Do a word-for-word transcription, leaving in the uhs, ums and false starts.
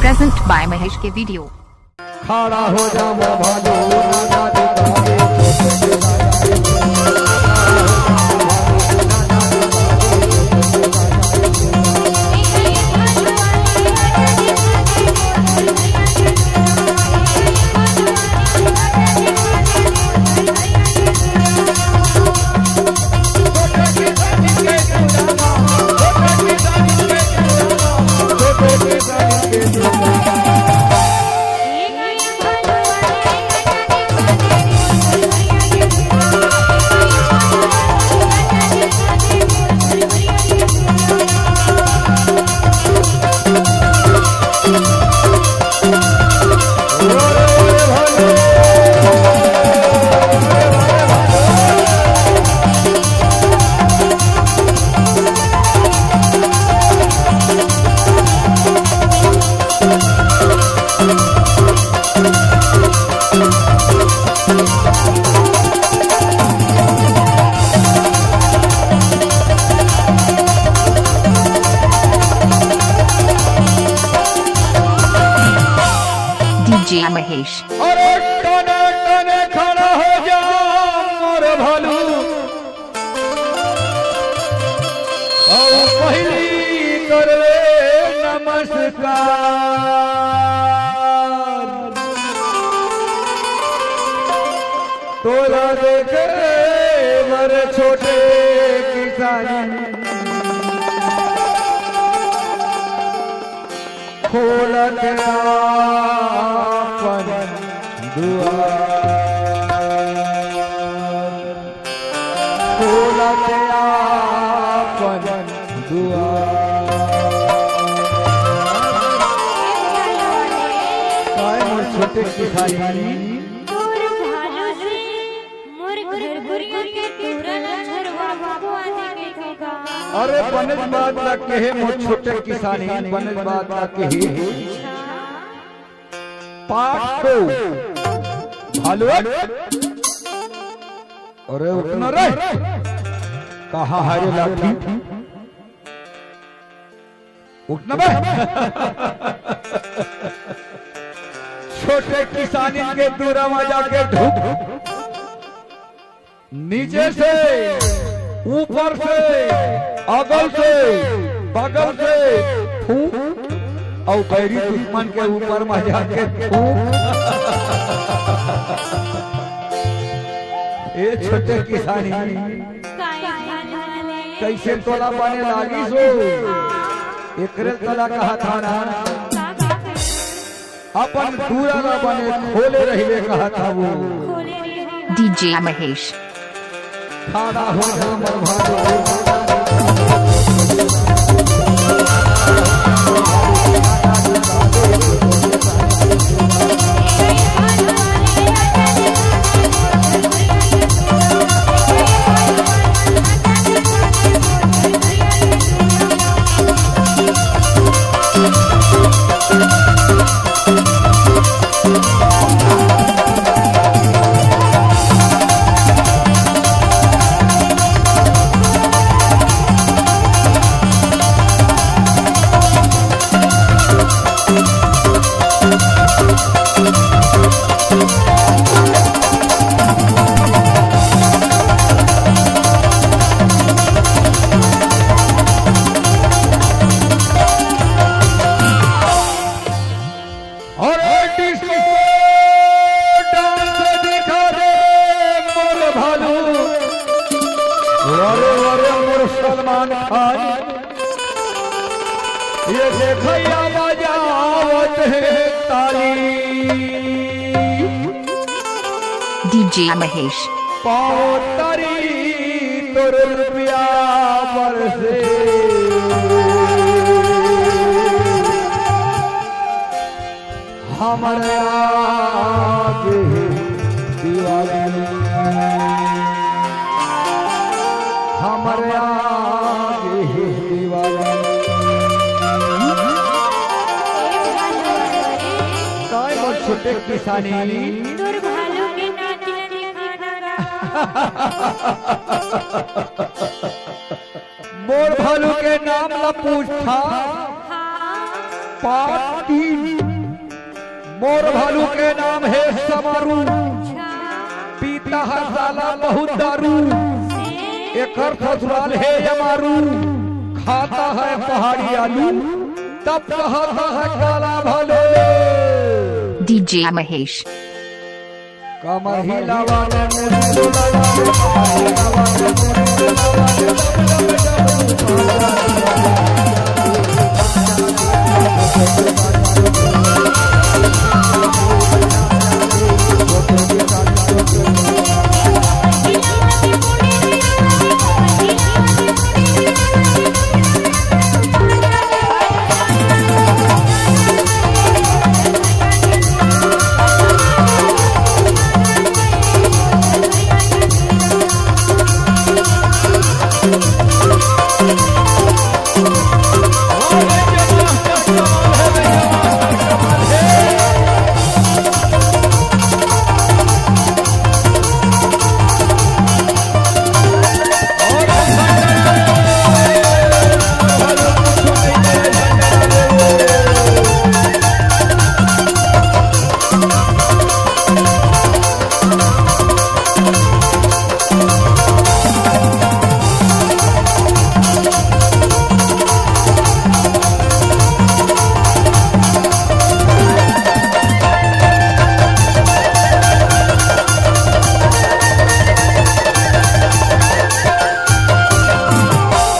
Present by Mahesh K Video। खड़ा हो जा मोर भालू, ना ना दिखावे। DJ Mahesh। अरे टने टने खड़ा हो जा मोर भालू, अउ पहिली करबे नमस्कार। तोला देखे बर छोटे किसानी, खोलत आपन दुआर, खोलत आपन दुआर। काय मोर छोटे किसानी? तोर भालू से मोर घरघुरिया के टूरा ला झरवाबो आने के का। अरे बनेच बात ला कहे मोर छोटे किसानी, बनेच बात ला कहे। पाठ को। हेलो। अरे उठ ना रे। कहाँ है रे लाठी? उठ ना बे। छोटे किसानी के दूरा में जाके ढुक। नीचे से, ऊपर से, अगल से, बगल से फूंक, अउ बैरी दुश्मन के ऊपर में जाके फूंक। ए छोटे किसानी, कइसे तोला बने लागिस हो? एकरे तोला कहा था ना। अपन दूरा ला बने खोले रहिबे कहत हवो। DJ Mahesh। खड़ा हो जा मोर भालू। अरे डिस्को डांस दिखा दे मोर भालू। अरे अरे मोर सलमान खान, ये देखैया बजावत हे ताली। DJ Mahesh। पाँव तरी तोर रुपया बरसे। हमर आगे हे दिवाली, हमर आगे हे दिवाली। काय मोर छोटे किसानी। तोर भालू के नाच ला दिखा ना। मोर भालू के नाम ला पूछथा। हाँ। पान तीन। मोर भालू के नाम हे समारू। पीता है साला बहुत दारू। एकर ससुराल हे अमारू। खाता है पहाड़ी आलू, तब कहता है काला भालू। DJ Mahesh. कमर हिलावा।